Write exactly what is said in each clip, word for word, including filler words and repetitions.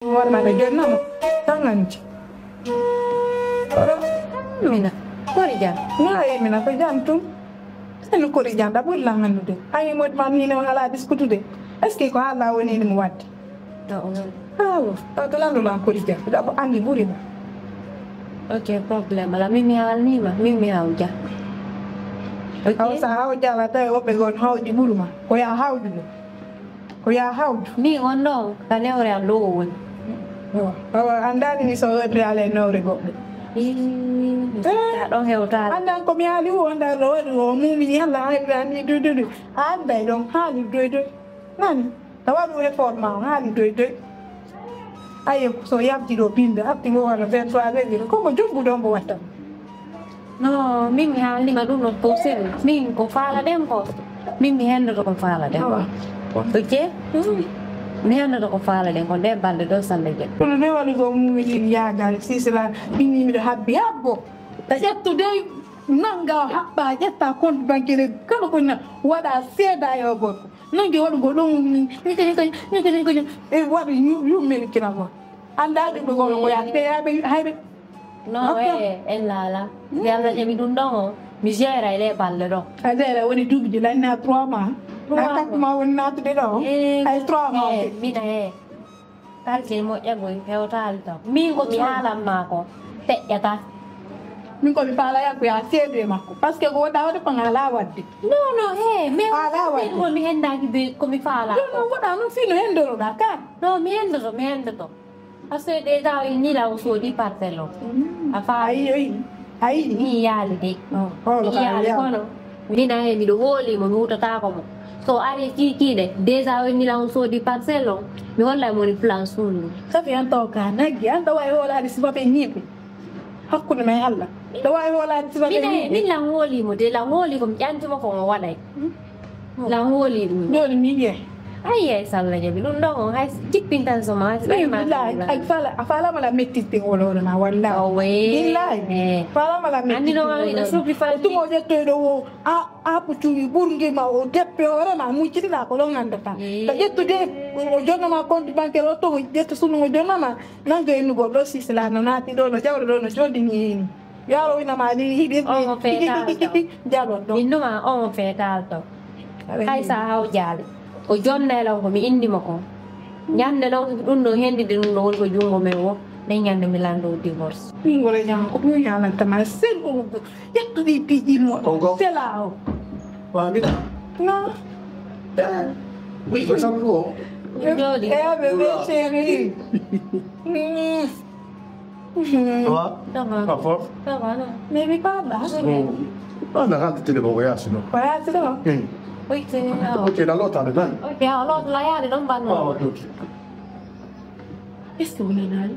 Hoore ma ɓe jonnama tan anndi. Mina kori jam. Nayi mina ko jam tun. Eno kori jam ɗa ɓuri lan anndude. Ayi modi ma mine on ala diskutude. Est-ce que ko haala woni ni mo wadde? Awo taw to landu lan kori jam ɗa ko anndi ɓuri ma. Ok, problème ala min mi haalnima min mi hawja. Ok. Aw sa hawjala tawi woɓɓe gon hawji ɓuruma ko ya hawjude. Ko ya hawju. Ni on ɗo ka newre am ɗo o woni. Awa anndani mi so wewtiri ala e newre goɗɗo. Ɗon hewtaade. Anndan ko mi haali o anndan ɗo waɗi o mumini yalla hayɓe anni dududu a annday ɗon haali doy doy. Nani a waɗu effort ma on haali doy doy. Aye so yabti ɗo binde arti ngo walla vingt-trois ɓe wiro komo jumbu ɗo mbo watta. No min mi haalnima ɗum no posel min ko faalaɗen ko min mi hendoto ko faalaɗen. Ok. Mi hendoto ko faalaɗen ko nde balɗe ɗo sande je. Kono nde waɗi ko mumini yagal sisila. Min ni miɗo habbi habbo ta ƴettude nanga o haɓɓa ƴetta compte banque le kala ko na waɗa seeda e o gorko. Nange waɗugo ɗum e waɗi yummel kina mo. Annda ɗum ɓe gono ko yaade ɓe yaɓe hayɓe. No e en laala. Yalla jaɓi ɗum ɗon o mi gérayla e balle ɗo. A gérayla woni duuɓi ɗi lanna trois mois. A quatre mois woni naatude ɗo. Ay trois mois. Mina he karje moƴƴa goy hewtaali taw min ko mi haalan ma ko feƴƴata. Min ko mi faala yakko ya seedu e makko parce que ko wonɗa waɗde ko ala waɗde. Non non he mais ala waɗde ko mi hendaki be ko mi faala. Non non woɗa noon fino hendoroɗa kan. Non mi hendoto mi hendoto. Parce que déjà o inni la o soodi parcelle o. A faami. Ayi ni yaali de. Yaali kono mina he miɗo hooli mo mi wutataako mo. So ari kiikiiɗe déjà o inni la o soodi parcelle o mi hollay mo ni plan suundu. Safi an taw ka naggi an ɗo wawi hoolaade sibaɓe ñiiɓe. Hakkunde ma e Allah ɗo wawi hoolaade sibaɓe ñiiɓe. Min lan hooli mo de lan hooli ko mi ƴanti mo ko mo waɗay. Lan hooli ɗum. Joni mi yiye. Ayi ay salla jaɓi ɗum ɗon on hay jippintan soma hay. Billahi a fala a falama la mettitte woloore ma wallahi. Billahi falama la mettitte woloore ma. Tumo ƴettoyɗo wo a apu cuwi ɓurgi ma o deppe hoore ma muccitila ko ɗon gandata. Ka ƴettude o jonnoma compte bancaire o togo ƴetta sunu o jonnoma. Nanjo innugol ɗo sisla no naati ɗo no jawre ɗo no jodini heni. Yo Allah winama ni hiɗi. Omo fetal to. Jalon ɗo innuma omo fetal to. Hay sa hawjaali o jonnayla ko mi innimo ko. Ñande noon ɗum ɗo hendide ɗum ɗo woni ko junngo men o. Nden ñande mi lanndo divorce. Ɓinngol e jam ko ɗum yalantama sen ɗum. Ƴettu ɗi piiji mo sela o. Famina. Non. Ɓiɗɗo sappo o. Jooɗi. Eya bébé chéri. Ça va? Ça va. En forme? Ça va, non. Mais mi parla. Bon. On a rendu téléphone voyage, non? Voyage, non? Oui. Oui, c'est là. Ok, la l'autre, elle est là. Ok, alors, la, il y a les noms, non? Ah, ok, ok. Est-ce que vous l'avez?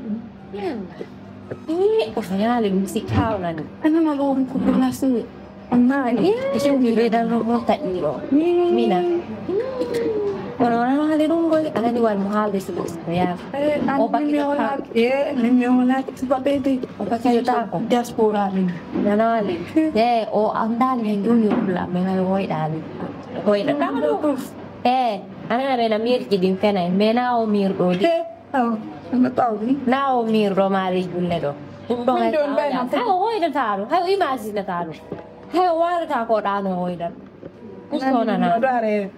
Ii, ko feyaali ɗum si kawnani. Anana ɗo ko ɗum nasini. Amma ni jewmi redan ɗo ɗon taƴi ɗo. Mina. Kono wona haali ɗum goy alani wal mo haalde si ɗum ko yaa. O bakkita ko e min mi wona e min mi wona ko ba ɓeydi. O bakkita ko diaspora min. Nanaali. E o andaali hen ɗum yo ɗum la men ay woyɗaali. Woyɗa ɗum ɗo. E ana rena mirji ɗin fenay mena o mirɗo ɗi. Awa, no tawri? Na o miirɗo maari julle ɗo. Ɗum ɗo hay o hoydata ɗum, hay o imaginata ɗum. Hay o waalata ko ɗano hoydan. Ɗum sonana. Ɗo are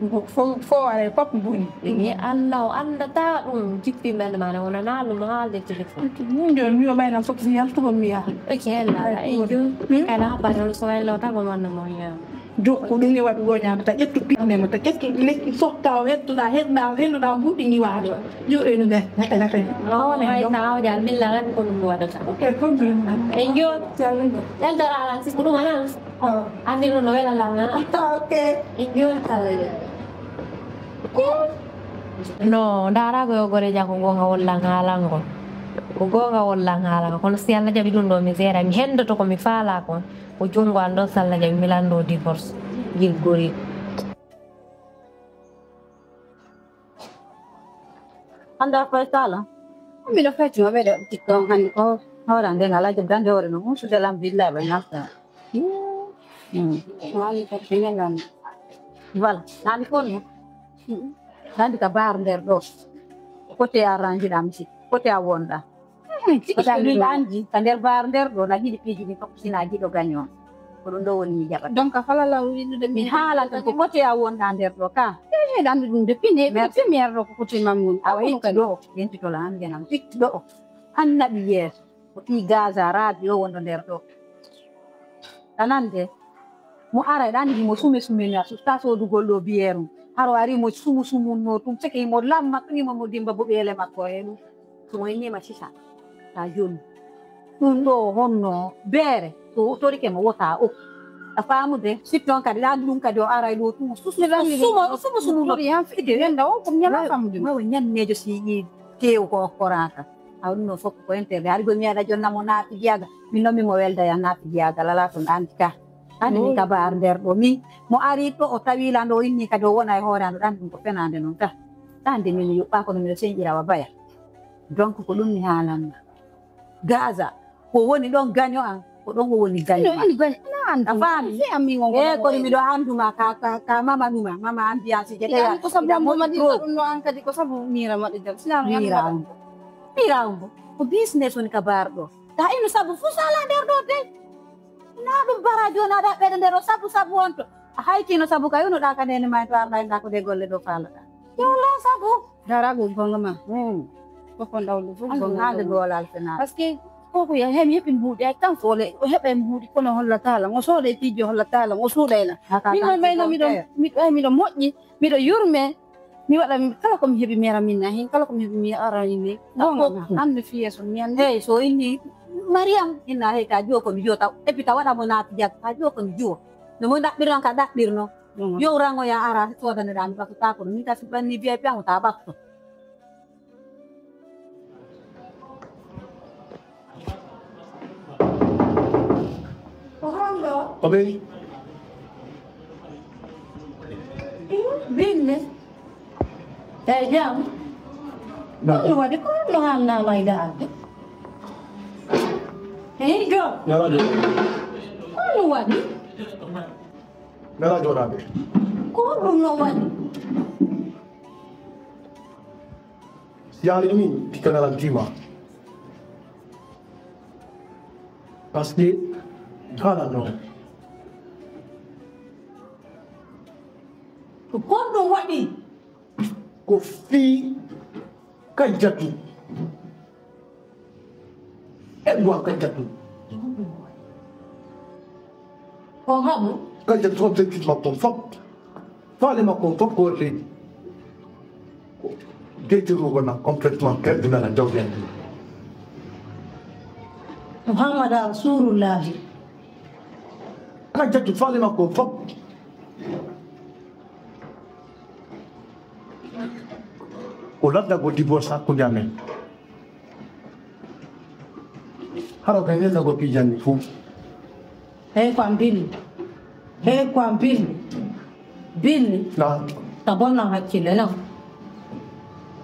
fo are pop buni. Ni Allah o andata ɗum jippi men mana wonana ɗum haalde téléphone. Min joni mi o ɓayna fof si yaltugo mi yaha. Ok Allah ay joni. Kala haɓɓata ɗum so waylo tago manna mo yaha. Jokku ɗum e waɗugo ñaamata ƴettu piɗnemo ta ƴettu lekki sotta o hedduɗa hedda o henduɗa o buɗɗi ñiwaade o. Yo enu ɓe nata nata. Ay taw ja milla lan ko ɗum waɗata. E ko ɗum. E yo yaltara lan si ko ɗum anan. Andi ɗum no wela lan. Ok. E yo tawede. No ndaarago yo gore jako gonga wollan haalango. Ko gonga wollan haalango kono si Allah jaɓi ɗum ɗo mi seera mi hendoto ko mi faala kon. Ko junngo an ɗon salla jaɓi mi lanndo divorce gil gori. Annda koye sala. Mbiɗo fecci mo ɓeɗe tikka on hannde ko hoora nde ngala jebdande hoore no musude lam billahi ɓe nafta. Wali ko ɓe ngelan. Voilà nani kon mo. Nandi ka bar nder ɗo. Kote arrange ɗam si. Kote a wonɗa? Parce que min anndi ka nder baar nder ɗo na yiɗi piiji ɗin fof sina jiɗo gaño. Ko ɗum ɗo woni mi jaɓata. Donc a falala wiɗude mi haalata ko kote a wonɗa nder ɗo ka. Ehe ɗanɗo ɗum de pine pine ɗo ko kote man woni. Awa itti ɗo, yentitola an genam itti ɗo. An naɓi yeeso. Ko ɗi Gaza raabi o wondo nder ɗo. Tanande mo ara ɗan himo sume sume na susta sodugol ɗo biyerum. Haro ari mo sumu sumu no tum seke himo lamma ɗum himo mo dimba bo ɓeele makko e ɗum. Sumo inni ma sisa ta joni. Ɗum ɗo honno beere to torike mo wota o. A famude sitton kadi ɗan ɗum kadi o ara ɗo tum susu sumo sumo sumo no. Yan fide yanda o ko nyala famude. Wawa nyannejo si yi tew ko koraka. Aw ɗum ɗo fof ko intérêt. Hari go mi aɗa jonna mo naati giyaga. Min noon mimo welda ya naati giyaga lala to ɗanti ka. Ani min kabaar nder ɗo min mo ari ɗo o tawi lando o inni kadi o wona e hoore an ɗan ɗum ko fenande noon ka. Ɗande min yuɓɓa kono miɗo senƴira wa baya. Donc ko ɗum mi haalanma. Gaza ko woni ɗon gaño an ko ɗon o woni gaño an. A faami? E kono miɗo anduma ka ka ka mama numa mama ambiance je tawi ko sabu an mama ɗi ɗum no an kadi ko sabu mira maɗo jam sina no mira on. Mira on bo ko business woni ka baar ɗo. Ta ino sabu fu sala nder ɗo dey. Na ɗum bara joni aɗa ɓeɗe nder o sabu sabu on to a haytino sabu ka yono ɗa ka nene ma to arɗa inda ko de golle ɗo falaɗa. Yo la sabu. Dara go gonga ma. Fof ko ndawlu fof gonga hande golal fena parce que koko ya hem heɓi mbuuɗi ay tan foole o heɓa e mbuuɗi kono holla taala ngo sooda e piiji holla taala ngo suuɗa ela. Min ma mayno miɗo miɗo ay miɗo moƴƴi miɗo yurme. Mi waɗa kala ko mi heɓi mi ara min na hen kala ko mi heɓi mi ara inni gonga ma hande fiye so mi ande. Hey so inni mariam inna hey ka joko mi jota epi ta waɗa mo naati jag ka joko mi juwo. No mo ɗaɓɓirno ka ɗaɓɓirno. Yo rango ya ara sodane ɗa mi ɓattata ko min kasi ɓanni vip an ta ɓatto. Ko honɗo? Ko ɓeyi. Binne. Eyi jam. Ko ɗum waɗi ko honno haalnaama e ɗa arde? Eyi jom. Ko ɗum waɗi? Nana jooɗaade. Ko ɗum no waɗi? Si yaani min tikka nalan tima. Parce que kala no. Ko ɗum waɗi? Ko fii ka jatu. E ɗum ka jatu. Ko haɓu? Ka jatu on tekkit makko on fof. Faale makko on fof ko leydi. Deytirugol na complètement perdinana jawdi en. Muhammad Rasulullahi. Ka jatu faale makko on fof. Ko ladda ko divorce hakkunde amen. Hara ko nena ko pijanni fu. Hey ko am billi. Hey ko am billi. Billi. Na. Ta bonna hakkille na.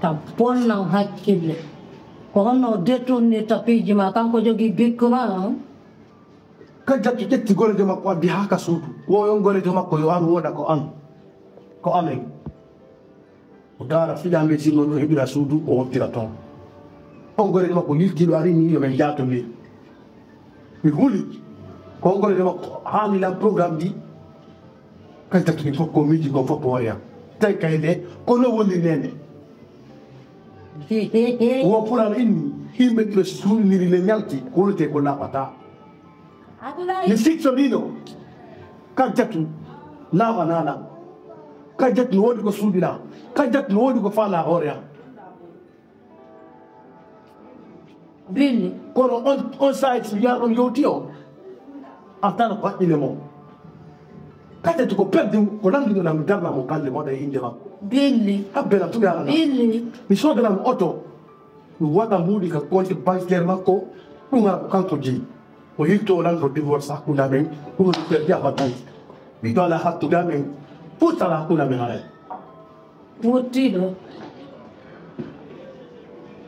Ta bonna hakkille. Ko honno détourné tapiji ma kanko jogi bikku ma. Ka jattu ƴetti gorejo makko addi haa ka suudu. Wo yon gorejo makko yo an woda ko an. Ko amen. O daara fiɗa men sinno no heɓira suudu o wottira toon. On gorejo makko yiltiɗo ari ni yo men jaato ni. Mi huli. Ko on gorejo makko haami lan programme ɗi. Kay tatu min fof ko miiji ko fof ko waya. Tawi kay nde ko no woni nene. Wo pulan inni yimɓe ɗiɗo suuɗiniri ne ñalti wonete ko laaɓata. Mi siktoriino ka jatu laaɓanaana. Ka jatu no woodi ko suuɗinaa. Ka jatu no woodi ko faalaa hoore am. Binni. Kono on on saaji so yaar on yowti o artano ko haqqille mo. Kate to ko perdi ko landuɗo nan darna mo galle moɗa e innde makko. Binni. Habbena tugala. Binni. Mi soodana mo oto. Mi waɗa mbuuɗi ka compte bancaire makko. Ɗum ara ko kanko jeyi. O yilto o lanndo divorce hakkunde amen. Ɗum o perdi abadan. Ɓiɗɗo ala hakkunde amen. Futtala hakkunde amen alay. Wottiiɗo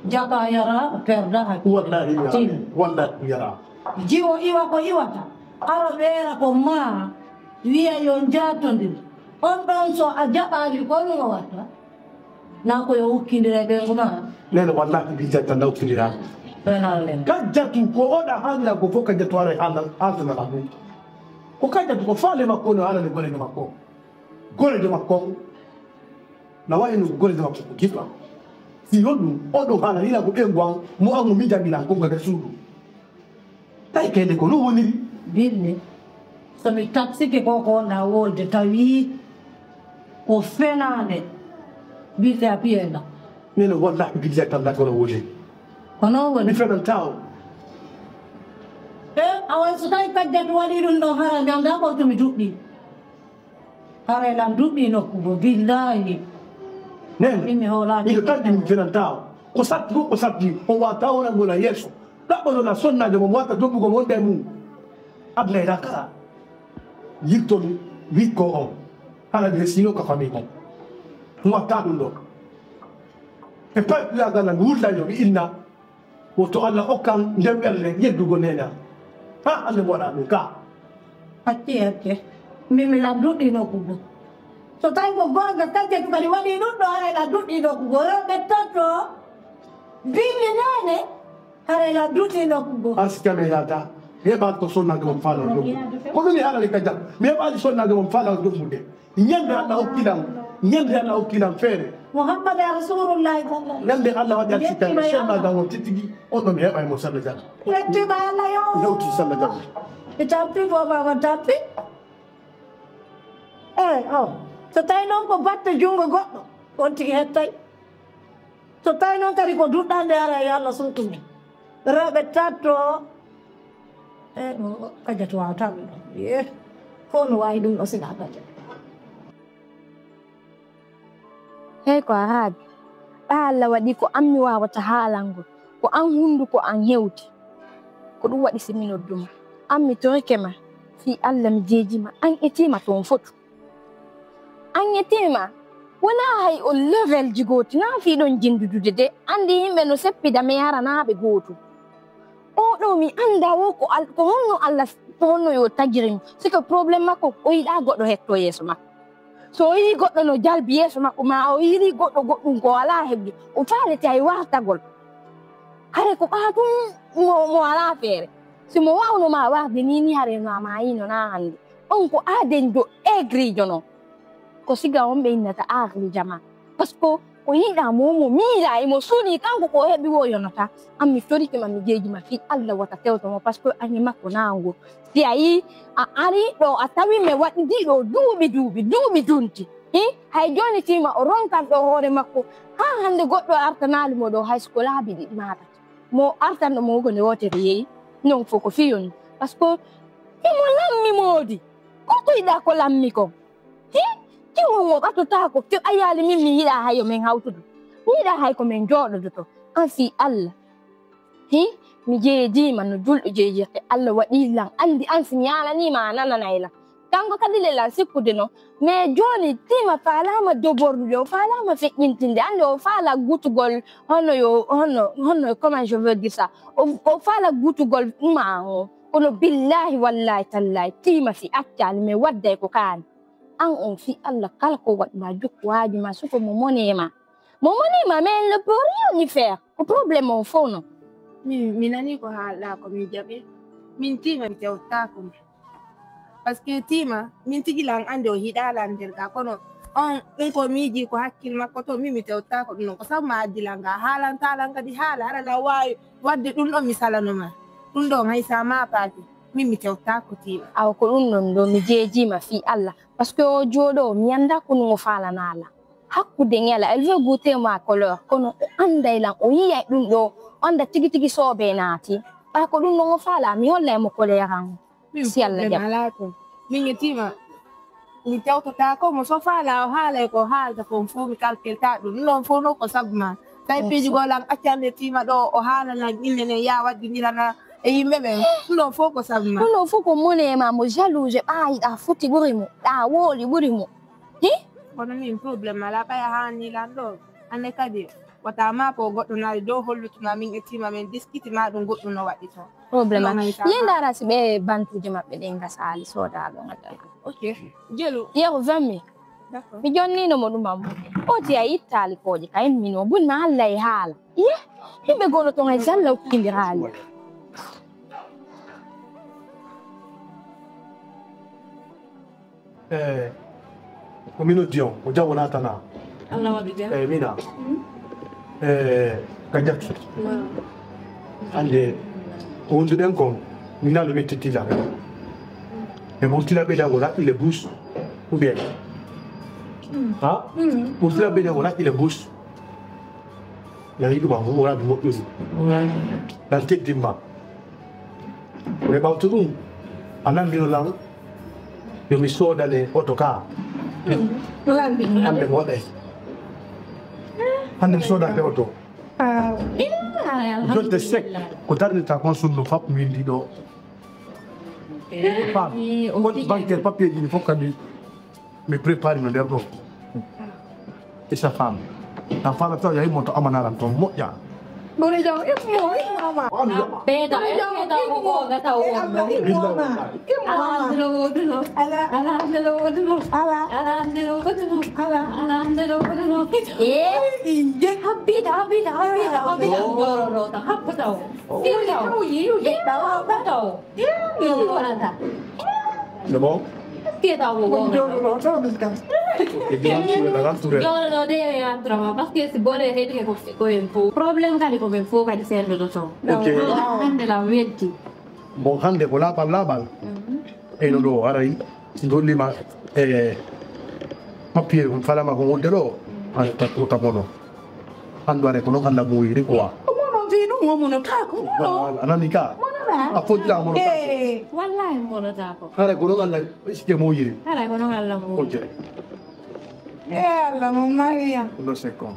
jaka yara perda hakki. Wallahi yara. Wallahi yara. Jiwo iwa ko iwata. Ara ɓeera ko ma wiya yo njaatondir. On ɗon so a jaɓaali ko no watta. Na ko yo ukkindire ɓe nguma. Nene wallahi billahi tallahi o finiraa. Kajjatu ko oɗa haalira ko fof kajjatu ara haalana ɗum. Ko kajjatu ko faale makko no haalani golle makko. Golle makko. Na wayi no golle makko ko giɗo am. Si honɗum oɗo haalanira ko ɓe ngwan mo an mo mi jamilan ko ngal suudu. Tawi kayde ko ɗum woniri. Binni, so mi taksike ko ko wonɗa wolde tawi ko fenaande. Binni a piyayno. Min wallahi billahi tallahi kono woni. Kono woni. Mi fenanta o. E awa so tawi kajjatu waɗi ɗum ɗo hara mi annda ko to mi duɗɗi. Haray lan duɗɗi nokku go billahi. Nen. Imi hoolaani. Miɗo tandi mi fenanta o. Ko satti ko ko satti o wata wona ngona yeeso. Ɗaɓɓono na sonnaajo mo wata dobbugol wonde e mum. Aduna e dakara. Yitton wikko o. Hana de sino ka famille mo. Watta ɗum ɗo. E payɗuyagal nan wullayo mi inna. Woto Allah okkan nder ɓernde yeddugol nena. Ha Allah waɗa ɗum ka. Acci acci. Min mi lan duɗɗi nokku go. So tawi ko gonga kajjatu kadi waɗi ɗum ɗo haray lan duɗɗi nokku go rewɓe tatto. Bimmi nene haray lan duɗɗi nokku go. Askame yata. Heɓan ko sonnaajo mon faala ɗum. Ko ɗum mi haalani kajjat. Mi heɓani sonnaajo mon faala ɗum de. Ñande Allah okkilam, ñande Allah okkilam feere. Muhammad ya Rasulullah sallallahu alaihi wasallam. Ñande Allah waɗi alsitan sonna da won titigi on ɗon mi heɓa e mo sallallahu alaihi wasallam. Yettima Allah yo. Yewti sallallahu alaihi wasallam. Mi tampi ko baba tampi. Eh oh. So tawi noon ko batte junngo goɗɗo on tigi hettay. So tawi noon kadi ko duɗɗande ara e Allah suntumi. Rewɓe tatto e ɗum kajjatu wawata ɗum. Ye. Ko no wawi ɗum ɗo sina kajjatu. Hey ko a haaɓi. Ɓaa Allah waɗi ko an mi waawata haalangol, ko an hunnduko an hewti. Ko ɗum waɗi si mi nodduma. An mi torike ma, fii Allah mi jeejima, an etiima toon fotu. An etiima, wonaa hay on levelji gooti, naa fii ɗon jenndudude de. Anndi yimɓe no seppida mi yaranaaɓe gooto. Oo ɗoo mi anndaa wo ko al-, ko honno Allah, ko honno yo tagiri mo. Si ko problème makko, o yiɗaa goɗɗo hettoo yeeso makko. So o yii goɗɗo no jalbi yeeso makko, maa o yii goɗɗo goɗɗum ko alaa heɓde, o faalete hay wartagol. Hare ko ɓaatum mo, mo alaa feere. Si mo waawno maa warde nii, nii hare no a maayino naa hannde. On ko aaden do egrijo non. Ko siga on ɓe innata aaxiri jamaa. Parce que o yiɗaa mo, mo miilaa, imo suunii kanko ko o heɓi wo yonata. An mi torike ma, mi jeejima fii Allah wata tewto mo, parce que an e makko naango. Si a yii, a ari ɗo, a tawi mi waɗi ɗo duuɓi, duuɓi, duuɓi dunti. Hi, hay jooni tima o ronkan ɗo hoore makko. Haa hannde goɗɗo artanaali mo ɗo, hay so ko laabi ɗiɗi maa tati. Mo artanɗo mo ko nde wootere yehi, non fof ko fii on. Parce que imo lammi moodi. Ko koyɗa ko lammi kon. Hi, kiwon o ɓatotaako, ki a yaali min mi yiɗaa hay yo min hawtudu. Mi yiɗaa hay ko min jooɗodoto. An fii Allah. Hi, mi jeediima no julɗo jeejirte. Allah waɗii lan. Anndi an si mi yaalaniima a nananay lan. Kanko kadi le lan sikkude no. Mais jooni tima faalaama dobordude, o faalaama feƴƴintinde. Anndi o faala gutugol hono yo, hono, hono, comment je veux dire ça? O, o faala gutugol ma o. Kono billahi wallahi tallahi tima si accaali mi wadday ko kaani. An on fii Allah kala ko waɗi ma jokku waaji ma suko mo mone ma. Mo mone ma mais ne peut rien y faire. Ko problème on fof non. Min mi nani ko haalɗa ko mi jaɓi. Min tima mi tewtako ma. Parce que tima min tigi lan ande o hiɗa lan nder ga kono on ɗum ko miiji ko hakkil makko to min mi tewtako ɗum non ko sabu ma addi lan ga haalanta lan kadi haala haɗa lan wawi wadde ɗum ɗo mi salano ma ɗum ɗo hay sa ma paaki min mi tewtako tima. Awa ko ɗum ɗon ɗo mi jeejima fii Allah parce que o jooɗo mi annda ko ɗum o faalana lan hakkude ngela elle veut goûter ma colère kono o annday lan o yiyay ɗum ɗo o annda tigi tigi soobe naati ɓay ko ɗum ɗon o faala mi hollay mo colère an. Si Allah jaɓi. Alaa toon. Min e tima mi tewtotaako mo so faalaa o haalay ko haalta kon fof mi kalkilta ɗum ɗum ɗon fof noon ko sabu ma tawi piiji goo lan accande tima ɗo o haalana ɓinne nen ya waddindirana e yimɓe ɓen ɗum ɗon fof ko sabu ma ɗum ɗon fof ko mone ma mo jalouse ɓaayiɗa foti ɓuri mo ɗa wooli ɓuri mo hi kono min problème alaa ɓaya haani lan ɗo ande kadi wata ma ko goɗɗo naali dow hollutuma min e tima min diskiti ma ɗum goɗɗum no waɗi toon Problème. Ye ndaara si ɓe bantuuji maɓɓe ɗin ngasaali soodaaɗo ngaddanaa. Ok. Jelu. Yeru vingt mille. Mi jonnino mo ɗum am. O ti a ittaali kooƴe kay min o bun ma Allah e haala. Ye, yimɓe gono ton ay jalla ukkindiraali. Eh, ko min noddi on, ko jam wona tana. Allah waɗi jam. Eh, mina. Eh, ka jatti. Hande, ko wonduɗen kon, mina no min tittila. E mo tila ɓeyda wona ile bus, ou bien. Ha? Mo tila ɓeyda wona ile bus. Yahi ɗum am, wona ɗum moƴƴude. Ɗan teddimma. Ko e ɓawto ɗum, a lanndino lan yo mi soodane oto ka. Hannde mi waɗay. Hannde mi soodake oto. Jonte sek ko darnirta kon sunno fap windi ɗo. Fam, compte bancaire, papier ji ni fof kadi. Mi prépare no nder ɗo. Isa femme. Tan fala taw yahi mo to amanaran ton moƴƴa. Ɓuri jam, imo, imo ama. Ɓeyda, ɓeyda ko gonga taw wonno. Imo ama. Imo ama. Ala, ala, ala, ala, ala, ala, ala. Eh, habbita, habbita, habbita, habbita. Habbita. Habbita. Habbita. C'est bon? Jooɗoɗo de yo yaltira ma, parce que si bone heedi ko ko en fof. Problème kadi ko men fof kadi sendoto toon. Ok. Hannde la welti. Bon, hannde ko laaɓal laaɓal. Eyno ɗo aray, si gollima e papier on falama ko wonde ɗo, an tatto tamoɗo. Anndu are ko noon Allah moyiri quoi. Mono fi ɗum o monotaako. A nani ka? A fotira monotaako. Wallahi monotaako. Hara ko noon Allah sike moyiri. Hara ko noon Allah moyiri. Ok. E Allah mo Maria. Ɗo sekko.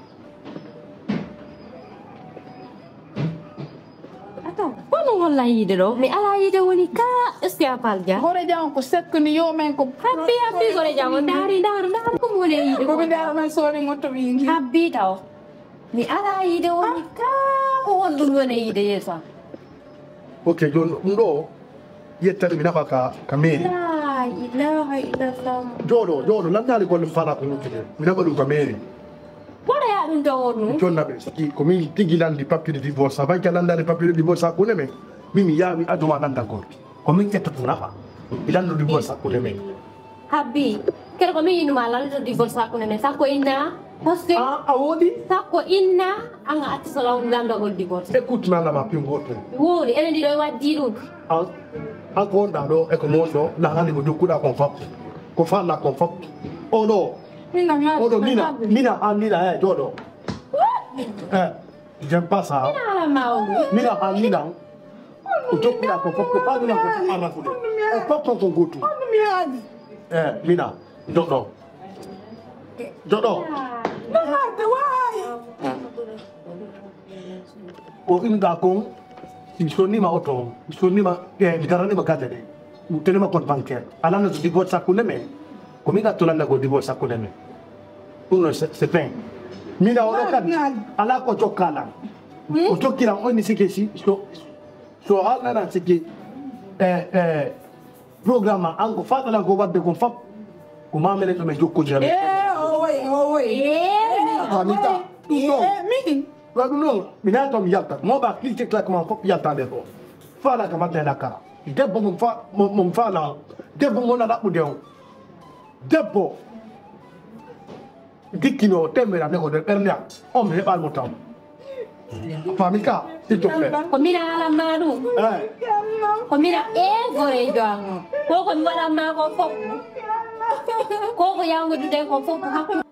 Attends, kono walla yiide ɗo? Mi ala yiide woni ka, est-ce que a parle dia? Gore jam ko sekkundi yo men ko. Habbi, habbi, gore jam. Ndari, ndari, ndari, ko woni yiide? Ko mi ndara men sori ngotto wi ngi. Habbi taw. Mi ala yiide woni ka, ko won ɗum woni yiide yeeso. Ok, joni ɗum ɗo yettade mi nafa ka, ka mairie. La ilaha illallah. Jooɗo, jooɗo, landaali golle mi fala ko wontude. Mi nafa ɗum ka mairie. Wara ya ɗum ɗo wonu. Jonna ɓe, siki ko min tigi landi papier de divorce. Avant que a landade papier de divorce hakkunde men, min mi yawi aduma landa gol. Ko min ƴettata nafa. Mi lando divorce hakkunde men. Habbi, kere ko min yinuma lando divorce hakkunde men. Sakko inna, parce que a, a woodi? Sakko inna, anga atti so law landogol divorce. Écoute, ma lama pingo to. Woodi, enen ɗiɗo e waddi ɗum. An, an ko wonɗa ɗo e ko mi won ɗo, na hannde ko jokkuɗa kon fop. Ko fanna kon fop. O ɗo, Mina, mina, o ɗo, mina, mina, an mina, eh, jooɗo. Eh, j'aime pas ça. Mina, an mina. O jokkuɗa kon fop, ko fanna kon fop, arna ko ɗo. O fop kon ko gotu. Eh, mina, jooɗo. Jooɗo. O inda kon, mi sonnima oto, mi sonnima, eh, mi daranima galle ɗe. Mi tenima compte bancaire. Alano so divorce hakkunde men. Ko min gatto lannda ko divorce hakkunde men. Ɗum noon c'est, c'est fin. Mina oɗo kadi, ala ko jokkalan. O jokkiran on ni sike si, so, so haalnanan sike, eh, eh, programme an ko faɗalan ko wadde kon fop. Ko mamere ɗum e jokkodira. Eh, o woy, o woy. Eh, a mita. Ɗum noon. Eh, min. Wa ɗum noon, mi naata mi yalta. Mo ba critique la comment fof yalta nder ɗo. Faala ka matta e lakkara. Debbo mum fa, mum, mum faala. Debbo mo na ɗaɓɓude on. Debbo. Dikkino temera ne ko nder ɓernde am. On mi heɓal mo taw. Fami ka, s'il te plaît. Ko mina alam ma ɗum. Eh. Ko mina e gore jam. Ko ko mi waɗan ma ko fof. Ko ko yangude ko fof hakkunde.